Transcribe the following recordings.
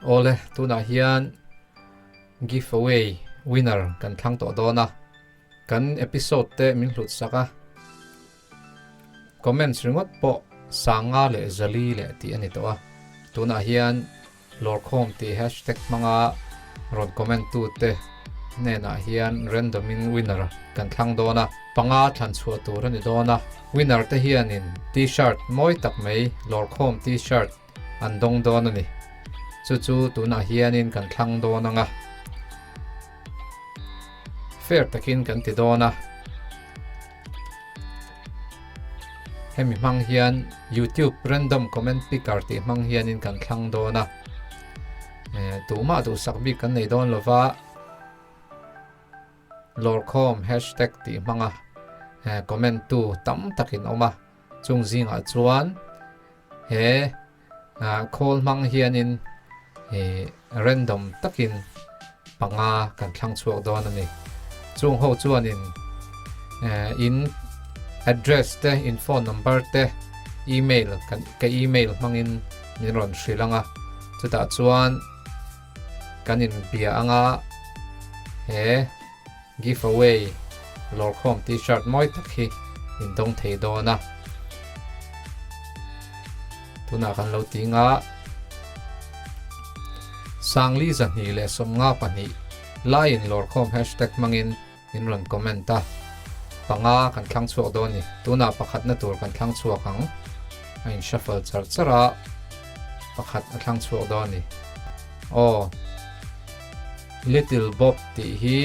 Awle, tunah hian giveaway winner kan thlang tawh dawn a, kan episode te min hlut sak a, comments ringawt pawh sanga leh zali leh tih a ni tawh a, tunah hian Lawrkhawm tih hashtag hmanga rawn comment tute hnenah hian random in winner kan thlang dawn a, panga thlan chhuah tur a ni dawn a, winner te hianin t-shirt mawi tak mai Lawrkhawm t-shirt an dawng dawn a ni. Chu chu tunah hianin kan thlang dawn ang a, fair takin kan ti dawn a. Hemi hmang hian YouTube random comment picker tih hmang hianin kan thlang dawn a. Eh, tumah duhsak bik kan nei dawn lova lawrkhawm hashtag tih hmanga eh, comment tu tam takin awm a. Chung zingah chuan he khawl hmang hianin eh, random takin panga kan thlang chhuak dawn a ni. Chung ho chuanin in address te, in phone number te, email kan ka email hmangin min rawn hrilh ang a. Chutah chuan kan in bia anga he giveaway lawrkhawm t-shirt mawi tak hi in dawng thei dawn a. Tunah kan lo ti nga Sangli 252 laiin lawrkhawm hashtag hmangin in rawn comment a, panga kan thlang chhuak dawn ni. Tunah pakhatna tur kan thlang chhuak ang. A in shuffle char char a, pakhat a thlang chhuak dawn ni. Aw, Little Bob tih hi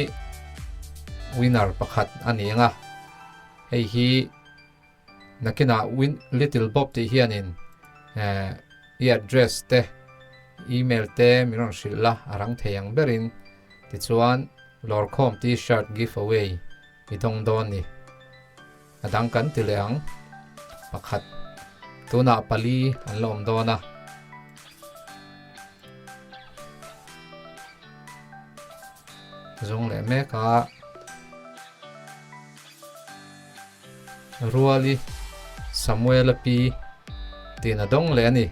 winner pakhat a ni ang a, hei hi Nakinah win Little Bob tih hianin i address te, email te min rawn hrilh la a rang thei ang berin tichuan lawrkhawm t-shirt giveaway i dawng dawn ni. A dang kan ti leh ang. Pakhat tunah pali an la awm dawn a. Zawng leh mek a. Ruali Samuela pi tiin a dawng leh a ni.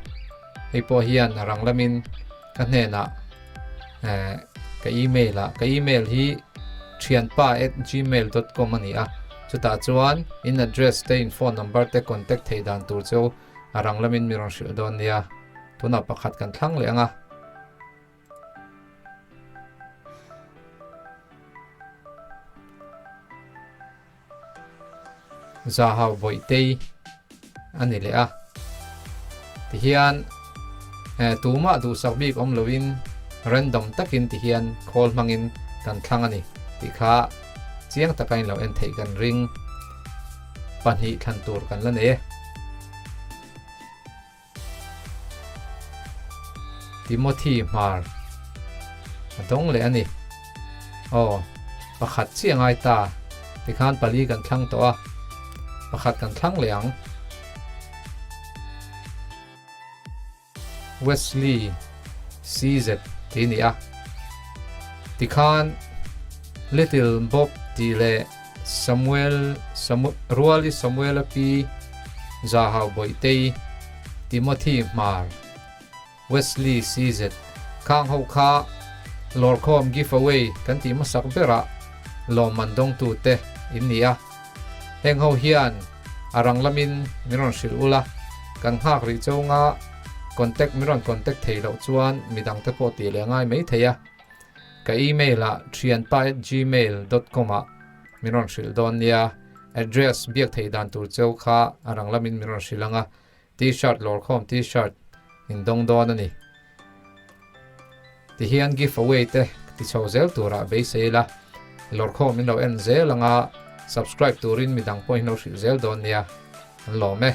Hei pawh hian a rang lamin ka hnenah eh ka email ah ka email hi thianpa at gmail dot com a ni a, chutah chuan in address te in phone number te contact theih dan tur chu a rang lamin mi rawn hrilh dawn nia. Tunah pakhat kan thlang leh ang a. Zahau Bawihtei a ni leh a. Tihian eh tumah duhsak bik awm loin random takin tihian khawl hmangin kan thlang a ni tih kha chiang taka in lo en theih kan ring. Pahnih thlan tur kan la nei e. Timothy Hmar a dawng leh a ni. Aw, pakhat chiah ngai ta. Tikhan pali kan thlang tawh a, pakhat kan thlang leh ang. Wesley CZ tih a ni a. Tikhan Little Bob tih leh Samuel Samu Ruali Samuela pi Zahau Bawihtei Timothy Hmar Wesley CZ Khang ho kha lawrkhawm giveaway kan tih hmasak berah lawmman dawngtute in ni a. Heng ho hian a rang lamin min rawn hrilh ula, kan nghak rih chunga contact min rawn contact thei loh chuan midangte pawh tih leh a ngai mai thei a. Ka email ah thianpa at gmail dot com ah min rawn hrilh dawn nia, address biak theih dan tur cheu kha a rang lamin min rawn hrilh ang a, t-shirt lawrkhawm t-shirt in dawng dawn a ni. Tihian giveaway te ti chho zel turah beisei ila, lawrkhawm in lo en zel ang a, subscribe turin midang pawhin lo hrilh zel dawn nia, an lawm e.